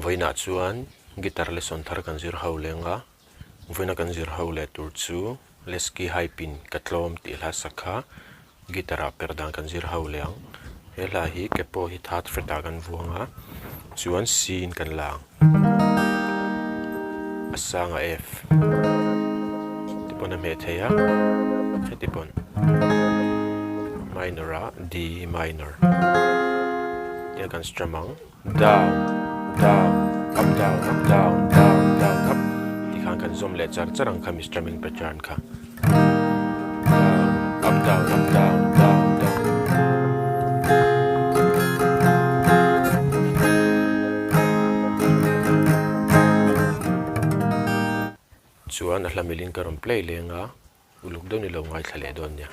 Vawiinah chuan guitar lesson thar kan zir ho leng a, vawiina kan zir ho leh tur chu Lesky Hype in ka tlawm tih hla sak kha guitar ah per dan kan zir ho leh ang. He hla hi ke pawh hi third fret ah kan vuang a, chuan C in kan la ang. A sanga F ti pawn a hmeh thei a, heti pawn minor ah D minor tia kan strum ang. Down, down, up down, up down, down, down, up tikhan kan zawm leh char char ang kha mi strumming pattern kha. Down, up down, up down, down, down. Chuan a hla milin ka rawn play leng a, uluk deuh ni lo ngaithla leh dawn nia.